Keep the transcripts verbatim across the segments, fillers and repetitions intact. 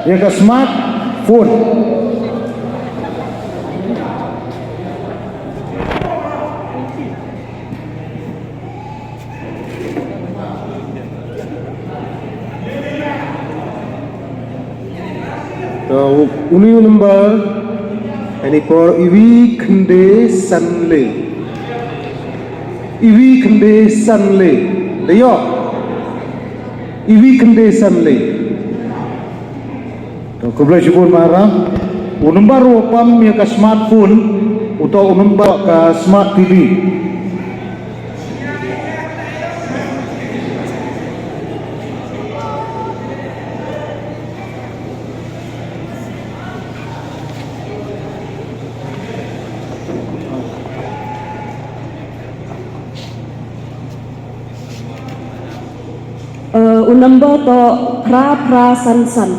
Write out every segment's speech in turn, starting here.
Ïa ka smartphone. To, uni u number, ani por iwi khynde san le. Iwi khynde san le. Dei ïoh. Iwi khynde san le. To, khublei shibun Maharang. U number u pam ïa ka smartphone, uto u number ka smart T V. Eh, u number to phra phra san san.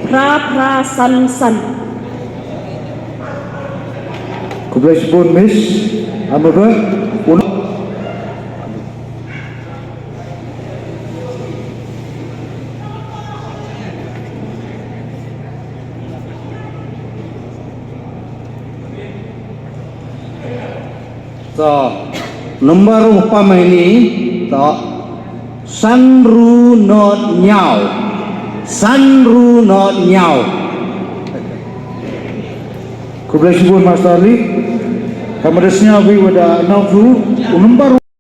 Phra phra san san. Khublei shibun Miss. Amaba. Un- To, number u pam ïa ini, to, san ru not ñiaw. San ru not ñiaw. Khublei shibun Master Ali. Ka mada sñiaw wi wada nau ru, u number